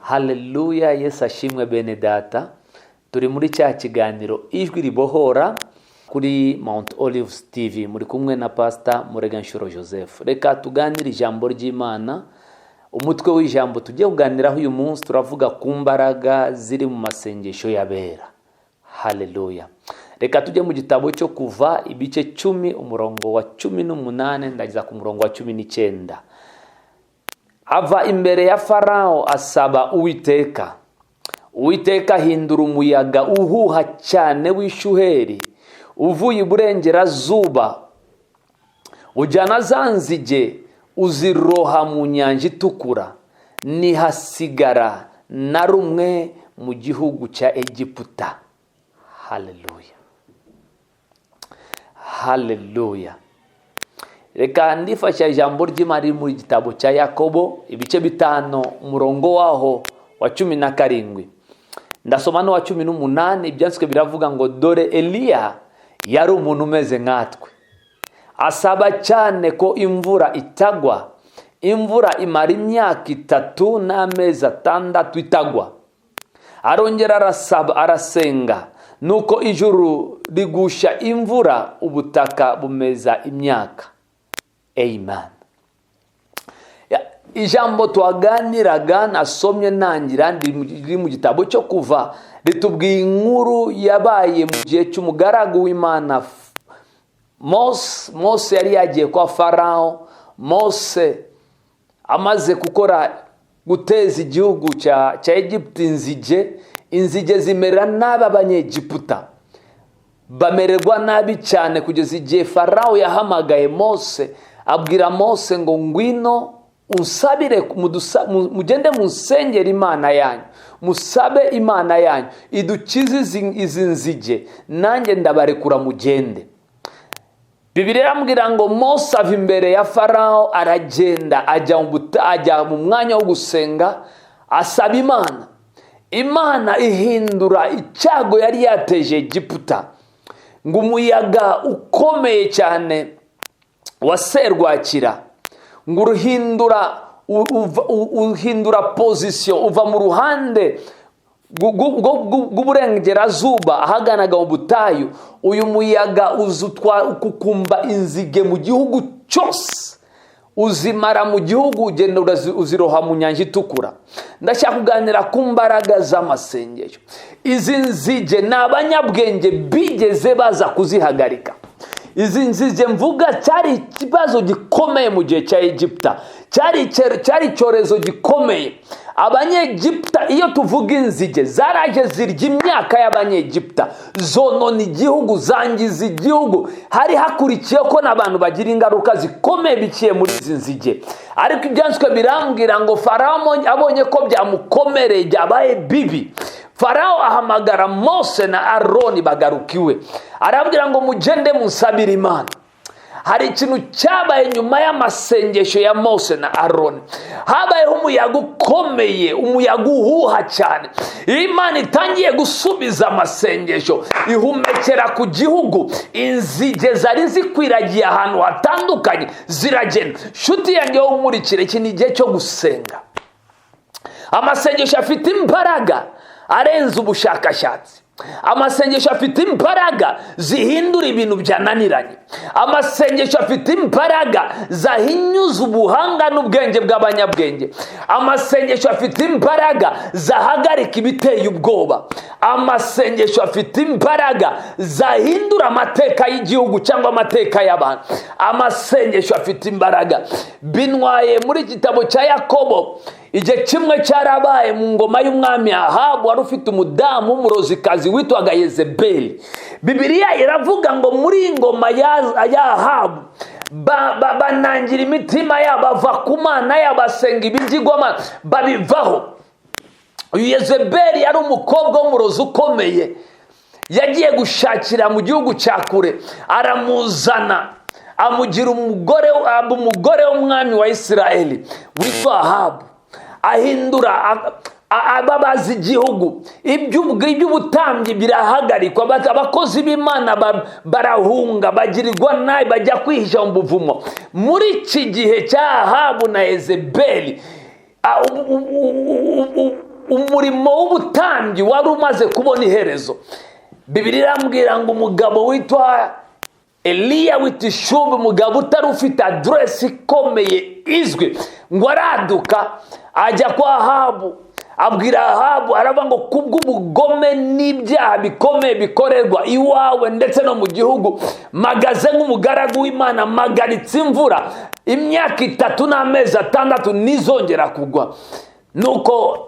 Haleluya, Yesu ashimwe. Bene data, turi muri cya kiganiro Ijwi Ribohora kuri Mount Olives TV, muri kumwe na Pastor Mureganshuro Joseph. Reka tuganire ijambo ry'Imana. Umutwe w'ijambo tugiye kuganiraho uyu munsi, turavuga ku mbaraga ziri mu masengesho y'abera. Haleluya. Reka tujye mu gitabo cyo Kuva, ibice 10, umurongo wa 18 ndageza ku murongo wa 19. Ava imbere ya Farawo, asaba Uwiteka. Uwiteka ahindura umuyaga uhuha cyane w'ishuheri uvuye iburengerazuba, ujyana za nzige, uziroha mu Nyanja Itukura, ntihasigara na rumwe mu gihugu cya Egiputa. Haleluya, haleluya. Reka ndifasha ijambo ry'Imana riri mu gitabo cya Yakobo, ibice 5, umurongo waho wa 17, ndasoma n'uwa 18. Ibyanditswe biravuga ngo: "Dore Eliya yari umuntu umeze nkatwe, asaba cyane ko imvura itagwa, imvura imara imyaka 3 n'amezi 6 itagwa. Arongera arasaba, arasenga, nuko ijuru rigusha imvura, ubutaka bumeza imyaka." Amen. Ijambo twaganiraga, nasomye ntangira, riri mu gitabo cyo Kuva, ritubwiye inkuru yabaye mu gihe cy'umugaragu w'Imana Mose. Mose yari yagiye kwa Farawo. Mose amaze gukora guteza igihugu cya Egiputa inzige, inzige zimera nabi, Abanyegiputa bamererwa nabi cyane, kugeza igihe Farawo yahamagaye Mose, abwira Mose ngo: "Ngwino unsabire, mugende munsengere Imana yanyu, musabe Imana yanyu idukize izi nzige, nanjye ndabarekura mugende." Bibiliya irambwira ngo Mose ava imbere ya Farawo, aragenda, ajya mu mwanya wo gusenga, asaba Imana. Imana ihindura icyago yari yateje Egiputa, ngo umuyaga ukomeye cyane wa serwakira ngo uhindura position, uva mu ruhande rw'uburengerazuba ahaganaga mu butayu. Uyu muyaga ukukumba inzige mu gihugu cyose, uzimara mu gihugu, ugenda uziroha mu Nyanja Itukura. Ndashaka kuganira ku mbaraga z'amasengesho. Izi nzige ni abanyabwenge bigeze baza kuzihagarika? Izi nzige mvuga cyari ikibazo gikomeye mu gihe cya Egiputa, cyari icyorezo gikomeye. Abanyegiputa, iyo tuvuga inzige, zaraje zirya imyaka y'Abanyegiputa, zonona igihugu, zangiza igihugu. Hari hakurikiye ko n'abantu bagira ingaruka zikomeye biciye muri izi nzige. Ariko ibyanditswe birambwira ngo Farawo abonye ko byamukomereye, byabaye bibi, Farawo ahamagara Mose na Aroni, bagaruka iwe, arabwira ngo: "Mugende munsabire Imana." Hari ikintu cyabaye nyuma y'amasengesho ya Mose na Aroni. Habayeho umuyaga ukomeye, umuyaga uhuha cyane. Iyo Imana itangiye gusubiza amasengesho, ihumekera ku gihugu, inzige zari zikwiragiye ahantu hatandukanye ziragenda. Shuti yanjye wo nkurikire, iki ni igihe cyo gusenga. Amasengesho afite imbaraga arenze ubushakashatsi. Amasengesho afite imbaraga zihindura ibintu byananiranye. Amasengesho afite imbaraga zahinyuza ubuhanga n'ubwenge bw'abanyabwenge. Amasengesho afite imbaraga zahagarika ibiteye ubwoba. Amasengesho afite imbaraga zahindura amateka y'igihugu cyangwa amateka y'abantu. Amasengesho afite imbaraga. Binwaye muri gitabo cya Yakobo. Igihe kimwe cyarabaye mu ngoma y'umwami Ahabu, wari ufite umudamu w'umurozikazi witwaga Yezebeli. Bibiliya iravuga ngo muri iyi ngoma ya Ahabu banangira imitima yabo, bava ku Mana yabo, basenga ibigirwamana, babivaho. Uyu Yezebeli yari umukobwa w'umurozi ukomeye, yagiye gushakira mu gihugu cya kure, aramuzana, amugira umugore, aba umugore w'umwami wa Isirayeli witwa Ahabu. Ahindura ababaza igihugu, iby'ubutambyi birahagarikwa, abakozi b'Imana barahunga, bagirirwa nabi, bajya kwihisha mu buvumo. Muri iki gihe cya Ahabu na Yezebeli, Umurimo w'ubutambyi wari umaze kubona iherezo. Bibiliya irambwira ngo umugabo witwa Eliya w'Itishubi, umugabo utari ufite aderesi ikomeye izwi, ngo araduka ajya kwa Ahabu, abwira Ahabu, aravuga ngo: "Kubw'ubugome n'ibyaha bikomeye bikorerwa iwawe ndetse no mu gihugu, mpagaze nk'umugaragu w'Imana, mpagaritse imvura imyaka 3 n'amezi 6, ntizongera kugwa." Nuko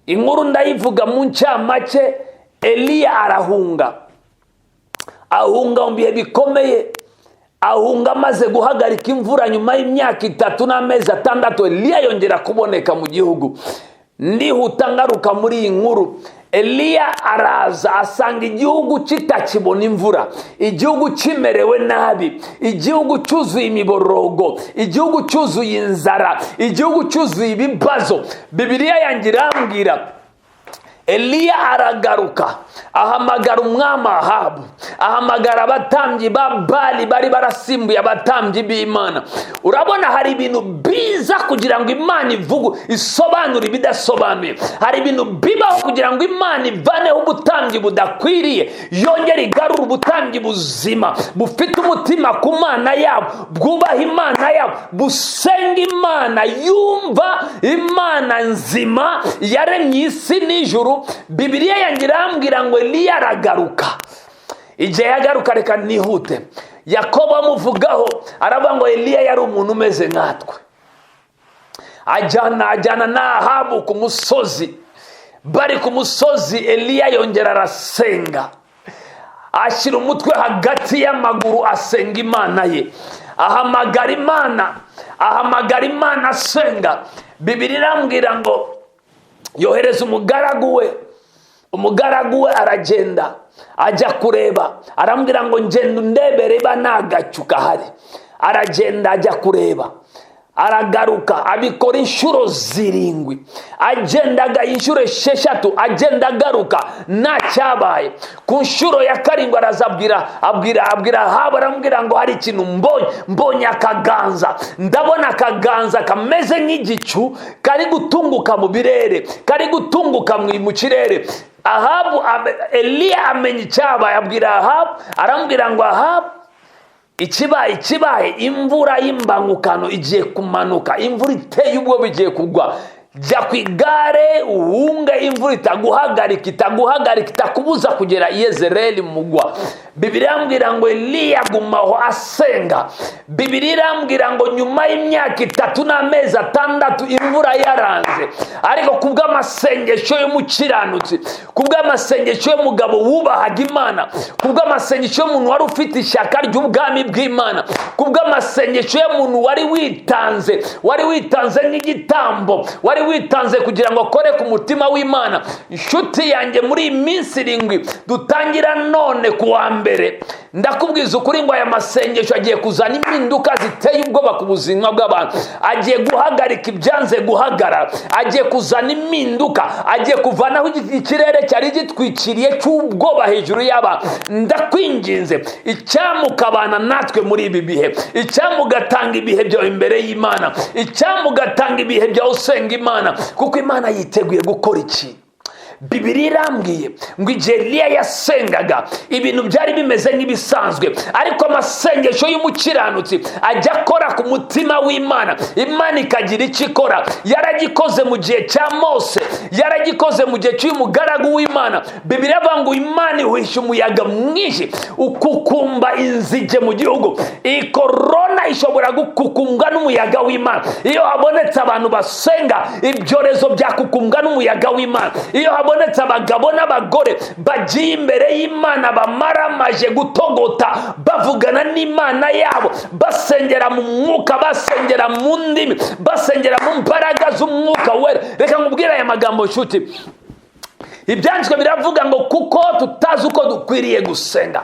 inkuru ndayivuga mu ncamake. Eliya arahunga, ahunga mu bihe bikomeye, ahunga amaze guhagarika imvura. Nyuma y'imyaka 3 n'amezi 6, Eliya yongera kuboneka mu gihugu. Ndihuta ngaruka muri iyi nkuru. Eliya araza asanga igihugu kitakibona imvura, igihugu kimerewe nabi, igihugu cyuzuye imiborogo, igihugu cyuzuye inzara, igihugu cyuzuye ibibazo. Bibiliya yanjye irambwira, Eliya aragaruka, ahamagara umwami Ahabu, ahamagara abatambyi ba Bali bari barasimbuye abatambyi b'Imana. Urabona, hari ibintu biza kugira ngo Imana ivuge, isobanure ibidasobanuye. Hari ibintu bibaho kugira ngo Imana ivaneho ubutambyi budakwiriye, yongere igarure ubutambyi buzima, bufite umutima ku Mana yabo, bwubaha Imana yabo, busenga Imana, yumva Imana nzima yaremye isi n'ijuru. Bibiliya yanjye irambwira ngo Eliya aragaruka. Igihe yagaruka, reka nihute, Yakobo amuvugaho aravuga ngo Eliya yari umuntu umeze nkatwe. Ajyana na Ahabu ku musozi. Bari ku musozi, Eliya yongera arasenga, ashyira umutwe hagati y'amaguru, asenga Imana ye, ahamagara Imana, ahamagara Imana, asenga. Bibiliya irambwira ngo yohereza umugaragu we. Umugaragu we aragenda, ajya kureba, arambwira ngo: "Ngenda undebere ba nta gacu kahari." Aragenda, ajya kureba, aragaruka. Abikora inshuro 7, agendaga inshuro 6, agenda agaruka, nta cyabaye. Ku nshuro ya karindwi araza, abwira Ahabu, aramubwira ngo: "Hari ikintu mbonye, mbonye akaganza, ndabona akaganza kameze nk'igicu kari gutunguka mu birere, kari gutunguka mu kirere." Ahabu, Eliya amenya icyabaye, abwira Ahabu, aramubwira ngo: "Ahabu, ikibaye, ikibaye, imvura y'imbangukano igiye kumanuka, imvura iteye ubwoba igiye kugwa. Jya ku igare uhunge imvura itaguhagarika, itaguhagarika, itakubuza kugera i Yezereli mugwa." Bibiliya irambwira ngo Eliya agumaho asenga. Bibiliya irambwira ngo nyuma y'imyaka 3 n'amezi 6, imvura yaranze, ariko kubw'amasengesho y'umukiranutsi, kubw'amasengesho y'umugabo wubahaga Imana, kubw'amasengesho y'umuntu wari ufite ishyaka ry'ubwami bw'Imana, kubw'amasengesho y'umuntu wari witanze, wari witanze nk'igitambo, wari witanze kugira ngo akore ku mutima w'Imana. Inshuti yanjye, muri iyi minsi 7 dutangira none ku wa mbere, ndakubwiza ukuri ngo aya masengesho agiye kuzana impinduka ziteye ubwoba ku buzima bw'abantu, agiye guhagarika ibyanze guhagarara, agiye kuzana impinduka, agiye kuvanaho ikirere cyari gitwikiriye cy'ubwoba hejuru y'abantu. Ndakwinginze, icyamukabana natwe muri ibi bihe, icyamugatanga ibihe byawe imbere y'Imana, icyamugatanga ibihe byawe usenga Imana, kuko Imana yiteguye gukora iki. Bibiliya irambwiye ngo igihe Eliya yasengaga, ibintu byari bimeze nk'ibisanzwe, ariko amasengesho y'umukiranutsi ajya akora ku mutima w'Imana, Imana ikagira icyo ikora. Yaragikoze mu gihe cya Mose, yaragikoze mu gihe cy'uyu mugaragu w'Imana. Bibiliya avuga ngo Imana ihuhisha umuyaga mwinshi ukukumba inzige mu gihugu. Iyi korona ishobora gukukumbwa n'umuyaga w'Imana. Iyo habonetse abantu basenga, ibyorezo byakukumbwa n'umuyaga w'Imana. Iyo habonetse abagabo n'abagore bagiye imbere y'Imana, bamaramaje gutogota, bavugana n'Imana yabo, basengera mu mwuka, basengera mu ndimi, basengera mu mbaraga z'Umwuka Wera. Reka nkubwire aya magambo, nshuti. Ibyanditswe biravuga ngo kuko tutazi uko dukwiriye gusenga.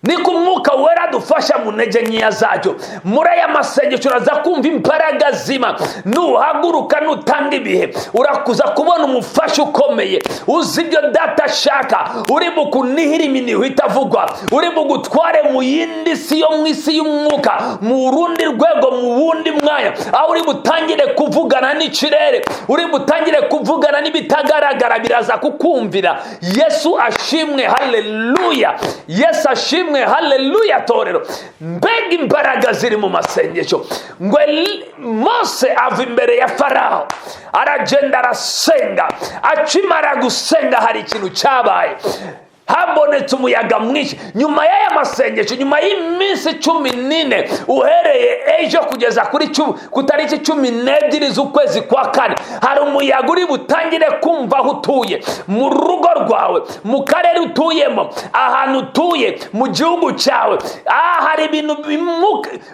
Niko Umwuka Wera dufasha mu ntege nkeya zacyo. Muri aya masengesho uraza kumva imbaraga zima. Nuhaguruka, nutanga ibihe, urakuza kubona umufasha ukomeye uzi ibyo Data ashaka, uri bukunihira iminiho itavugwa, uri bugutware mu yindi si yo mu isi y'umwuka, mu rundi rwego, mu wundi mwanya, aho uri butangire kuvugana n'ikirere, uri butangire kuvugana n'ibitagaragara, biraza kukumvira. Yesu ashimwe, haleluya! Yesu ashimwe, haleluya! Torero, mbega imbaraga ziri mu masengesho! Ngo Mose ava imbere ya Farawo, aragenda, arasenga. Akimara gusenga, hari ikintu cyabaye, habonetse umuyaga mwinshi. Nyuma y'aya masengesho, nyuma y'iminsi 14, uhereye ejo kugeza ku tariki 12 z'ukwezi kwa kane, hari umuyaga uri butangire kumva aho utuye, mu rugo rwawe, mu karere utuyemo, ahantu utuye, mu gihugu cyawe. Aha hari ibintu,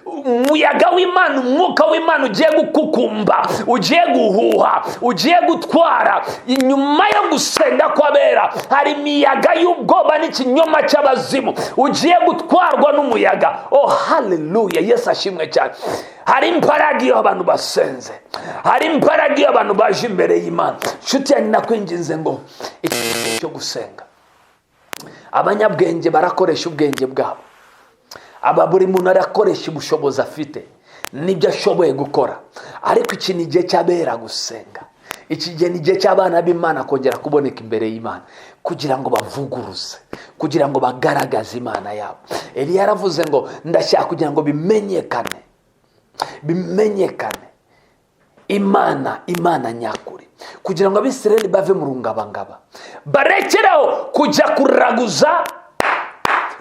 umuyaga w'Imana, umwuka w'Imana ugiye gukukumba, ugiye guhuha, ugiye gutwara. Nyuma yo gusenga kw'abera, hari imiyaga y'ubwoba n'ikinyoma cy'abazimu ugiye gutwarwa n'umuyaga. Oh, haleluya! Yesu ashimwe cyane. Hari imbaraga iyo abantu basenze, hari imbaraga iyo abantu baje imbere y'Imana. Nshuti yanjye, nakwinginze ngo iki cyo gusenga, abanyabwenge barakoresha ubwenge bwabo, aba buri muntu arakoresha ubushobozi afite n'ibyo ashoboye gukora, ariko iki ni igihe cy'abera gusenga. Iki gihe ni igihe cy'abana b'Imana kongera kuboneka imbere y'Imana kugira ngo bavuguruze, kugira ngo bagaragaze Imana yabo. Eliya yaravuze ngo: "Ndashaka kugira ngo bimenyekane, bimenyekane Imana nyakuri," kugira ngo Abisirayeli bave mu rungabangaba, barekeraho kujya kuraguza,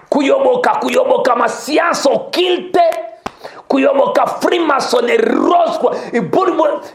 kuyoboka amasiyansi occulte, kuyoboka freemason, roswa,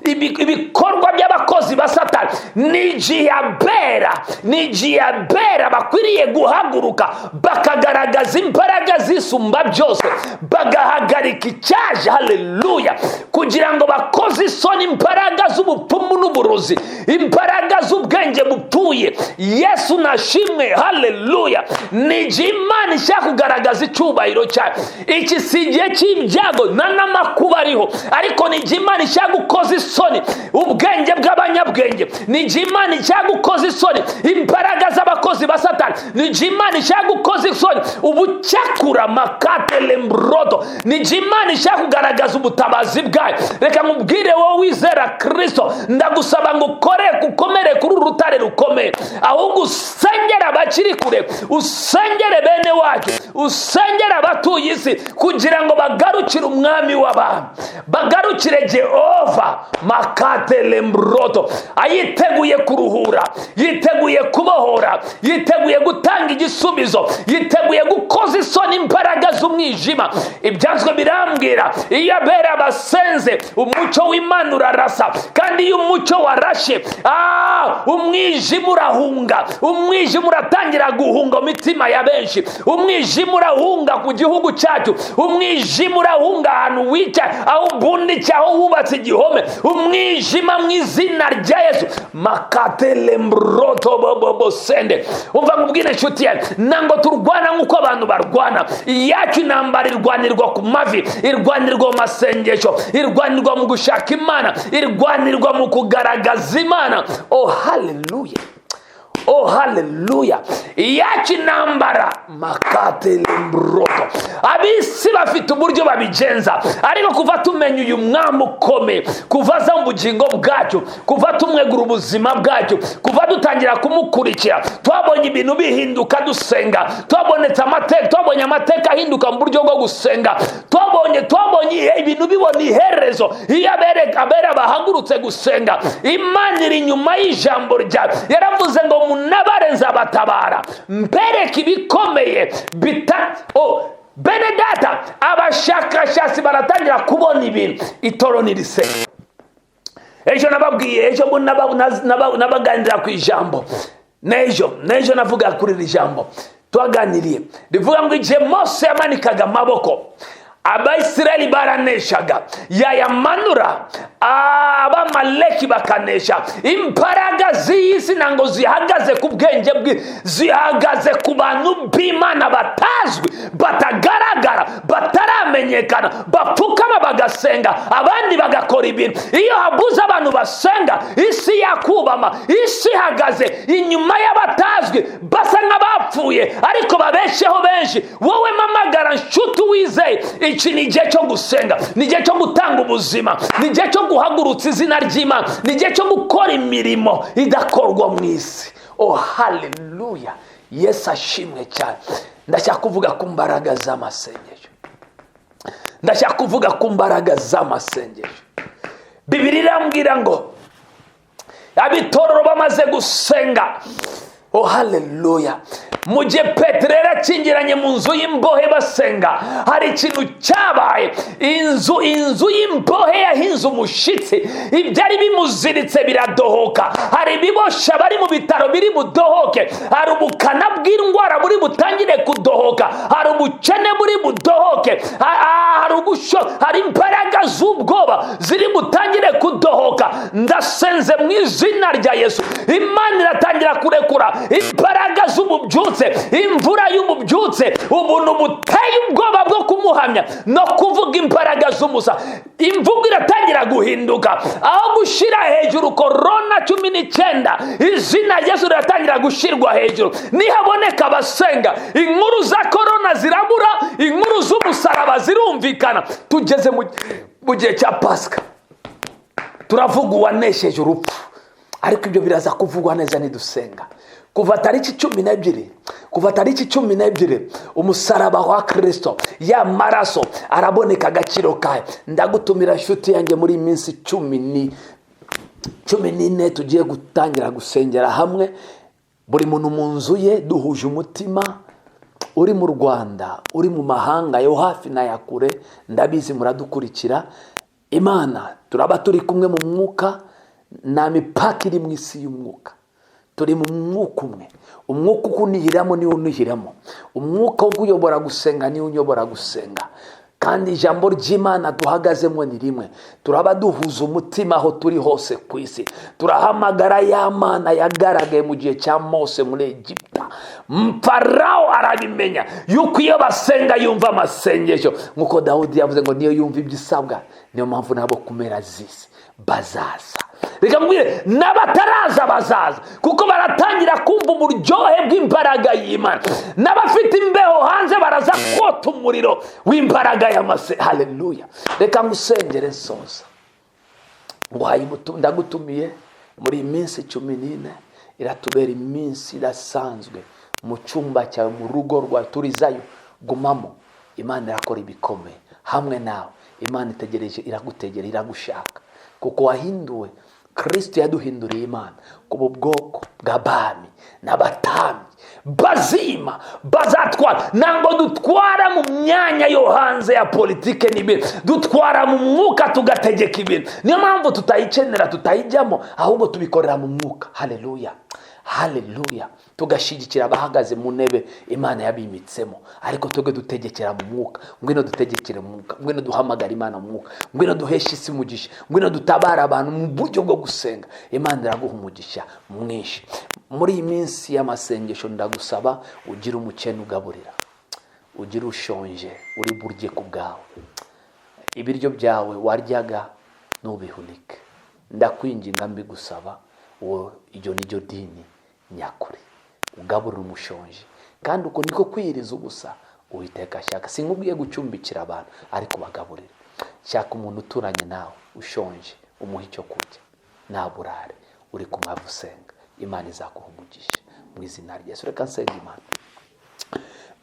ibikorwa by'abakozi ba Satani. Ni igihe abera, ni igihe abera bakwiriye guhaguruka, bakagaragaza imbaraga zisumba byose, bagahagarika icyaje, haleluya, kugira ngo bakoze isoni imbaraga z'ubupfumu n'uburozi, imbaraga z'ubwenge bupfuye. Yesu nashimwe, haleluya! Ni igihe Imana ishaka kugaragaza icyubahiro cyayo. Iki si igihe cy'ibyago nta n'amakuba ariho, ariko ni igihe Imana ishaka gukoza isoni ubwenge bw'abanyabwenge, ni igihe Imana ishaka gukoza isoni imbaraga z'abakozi ba Satani, ni igihe Imana ishaka gukoza isoni ubucyakura makatelembrodo, ni igihe Imana ishaka kugaragaza ubutabazi bwayo. Reka nkubwire, wowe wizera Kirisito, ndagusaba ngo ukore, ukomere kuri uru rutare rukomeye, ahubwo usengere abakiri kure, usengere bene wacu, usengere abatuye isi, kugira ngo bagarukire Umwami w'abantu, bagarukire Jehova makatelembrodo, ayiteguye kuruhura, yiteguye kubohora, yiteguye gutanga igisubizo, yiteguye gukoza isoni imbaraga z'umwijima. Ibyanditswe birambwira, iyo abera basenze, umucyo w'Imana urarasa, kandi iyo umucyo warashe, umwijima urahunga. Umwijima uratangira guhunga mu mitima ya benshi, umwijima urahunga ku gihugu cyacu, umwijima urahunga ahantu wicaye, aho ubundikiye, aho wubatse igihome. Umwijima, mu izina rya Yesu, makatelembroto bobobosende. Umva nkubwire, inshuti yawe, ntabwo turwana nk'uko abantu barwana. Iyacu intambara irwanirwa ku mavi, irwanirwa mu masengesho, irwanirwa mu gushaka Imana, irwanirwa mu kugaragaza Imana. Oh, haleluya! Oh, haleluya! Iyacu intambara makatelembroto. Ab'isi bafite uburyo babigenza, ariko kuva tumenya uyu mwami ukomeye, kuva aza mu bugingo bwacu, kuva tumwegura ubuzima bwacu, kuva dutangira kumukurikira, twabonye ibintu bihinduka dusenga. Twabonetse amateka, twabonye amateka ahinduka mu buryo bwo gusenga, twabonye ibintu bibona iherezo iyo abera bahagurutse gusenga. Imana iri inyuma y'ijambo ryawe. Yaravuze ngo: "Munabare, nzabatabara, mbereke ibikomeye bita." Oh, bene Data, abashakashatsi baratangira kubona ibintu. Itoro nirisenga. Ejo nababwiye, ejo nabaganirira ku ijambo, n'ejo navuga kuri iri jambo twaganiriye rivuga ngo igihe Mose yamanikaga amaboko Abayisiraheli baraneshaga, yayamanura Abamaleki bakanesha. Imbaraga z'iyi si ntabwo zihagaze ku bwenge bwe, zihagaze ku bantu b'Imana batazwi, batagaragara, bataramenyekana, bapfukama bagasenga, abandi bagakora ibintu. Iyo habuze abantu basenga, isi yakubama. Isi ihagaze inyuma y'abatazwi, basa nk'abapfuye ariko babesheho benshi. Wowe mamagara, nshuti wizeye, iki ni igihe cyo gusenga, ni igihe cyo gutanga ubuzima, ni igihe cyo guhagurutsa izina ry'Imana, ni igihe cyo gukora imirimo idakorwa mu isi. Oh, haleluya! Yesu ashimwe cyane. Ndashaka kuvuga ku mbaraga z'amasengesho, ndashaka kuvuga ku mbaraga z'amasengesho. Bibiliya irambwira ngo abitorero bamaze gusenga, oh haleluya, mu gihe Petero yari akingiranye mu nzu y'imbohe basenga, hari ikintu cyabaye. Inzu y'imbohe yahinze umushitsi, ibyari bimuziritse biradohoka. Hari ibibosha bari mu bitaro biri budohoke, hari ubukana bw'indwara buri butangire kudohoka, hari ubukene buri budohoke, hari imbaraga z'ubwoba ziri butangire kudohoka. Ndasenze mu izina rya Yesu, Imana iratangira kurekura imbaraga z'ububyutse, imvura y'ububyutse, ubuntu buteye ubwoba bwo kumuhamya no kuvuga imbaraga z'umusa. Imvugo iratangira guhinduka. Aho gushyira hejuru korona 19, izina rya Yesu riratangira gushyirwa hejuru. Nihaboneka abasenga, inkuru za korona zirabura, inkuru z'umusaraba zirumvikana. Tugeze mu gihe cya Pasika, turavuga uwanesheje urupfu, ariko ibyo biraza kuvugwa neza nidusenga. Kuva tariki 12, kuva tariki 12, umusaraba wa Kirisito, ya maraso araboneka agaciro kayo. Ndagutumira, nshuti yanjye, muri iyi minsi 14 tugiye gutangira gusengera hamwe, buri muntu mu nzu ye, duhuje umutima. Uri mu Rwanda, uri mu mahanga yo hafi n'aya kure, ndabizi muradukurikira. Imana turaba turi kumwe mu mwuka. Nta mipaka iri mu isi y'umwuka, turi mu mwuka umwe. Umwuka ukunihiramo niwo unihiramo, umwuka wo kuyobora gusenga niwo unyobora gusenga, kandi ijambo ry'Imana duhagazemo ni rimwe. Turaba duhuza umutima aho turi hose ku isi. Turahamagara ya Mana yagaragaye mu gihe cya Mose muri Egiputa. Farawo arabimenya yuko iyo basenga yumva amasengesho, nk'uko Dawudi yavuze ngo niyo yumva ibyo isabwa. Niyo mpamvu nabo kumera zisi bazaza. Reka mbwire n'abataraza, bazaza, kuko baratangira kumva uburyohe bw'imbaraga y'Imana. N'abafite imbeho hanze baraza kota umuriro w'imbaraga y'amase. Haleluya! Reka ngusengere nsoza. Nguhaye, ndagutumiye muri iyi minsi 14, iratubera iminsi idasanzwe. Mu cyumba cyawe, mu rugo rwawe, turizayo, gumamo. Imana irakora ibikomeye hamwe nawe. Imana itegereje, iragutegera, iragushaka, kuko wahinduwe. Kirisito yaduhinduriye Imana kuba ubwoko bw'abami n'abatambyi bazima bazatwara. Ntabwo dutwara mu myanya yo hanze ya politike n'ibintu, dutwara mu mwuka, tugategeka ibintu. Niyo mpamvu tutayikenera, tutayijyamo, ahubwo tubikorera mu mwuka. Haleluya, haleluya! Tugashyigikira abahagaze mu ntebe Imana yabimitsemo, ariko twebwe dutegekera mu mwuka. Ngwino dutegekere mu mwuka, ngwino duhamagara Imana mu mwuka, ngwino duheshe isi umugisha, ngwino dutabara abantu mu buryo bwo gusenga. Imana iraguha umugisha mwinshi muri iyi minsi y'amasengesho. Ndagusaba ugire umukene ugaburira, ugire ushonje uri burye ku bwawe. Ibiryo byawe waryaga ntubihunike, ndakwinginga, mbigusaba. Uwo iryo ni ryo dini nyakuri, ugaburira umushonje, kandi uko niko kwiyiriza ubusa Uwiteka ashaka. Sinkubwiye gucumbikira abantu, ariko bagaburire. Shaka umuntu uturanye nawe ushonje, umuhe icyo kurya, naburare uri kumwava usenga. Imana izaguha umugisha mu izina rya Yesu. Reka nsenga Imana.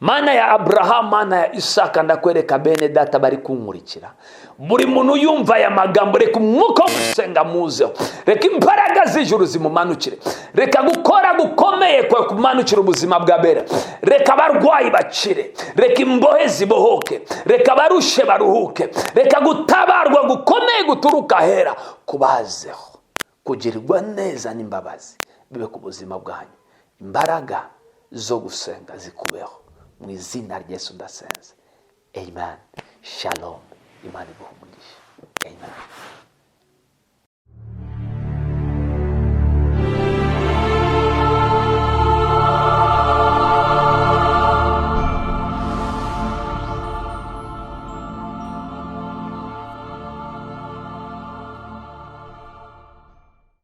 Mana ya Aburahamu, Mana ya Isaka, ndakwereka bene data bari kunkurikira, buri muntu yumva aya magambo. Reka umwuka wo gusenga muzeho, reka imbaraga z'ijuru zimumanukire, reka gukora gukomeye kwawe kumanukira ubuzima bwa bera. Reka abarwayi bakire, reka imbohe zibohoke, reka abarushe baruhuke, reka gutabarwa gukomeye guturuka ahera kubazeho, kugirirwa neza n'imbabazi bibe ku buzima bwanyu, imbaraga zo gusenga zikubeho. Mu izina rya Yesu ndasenze, amen. Shalom. Imana iguha umugisha. Amen.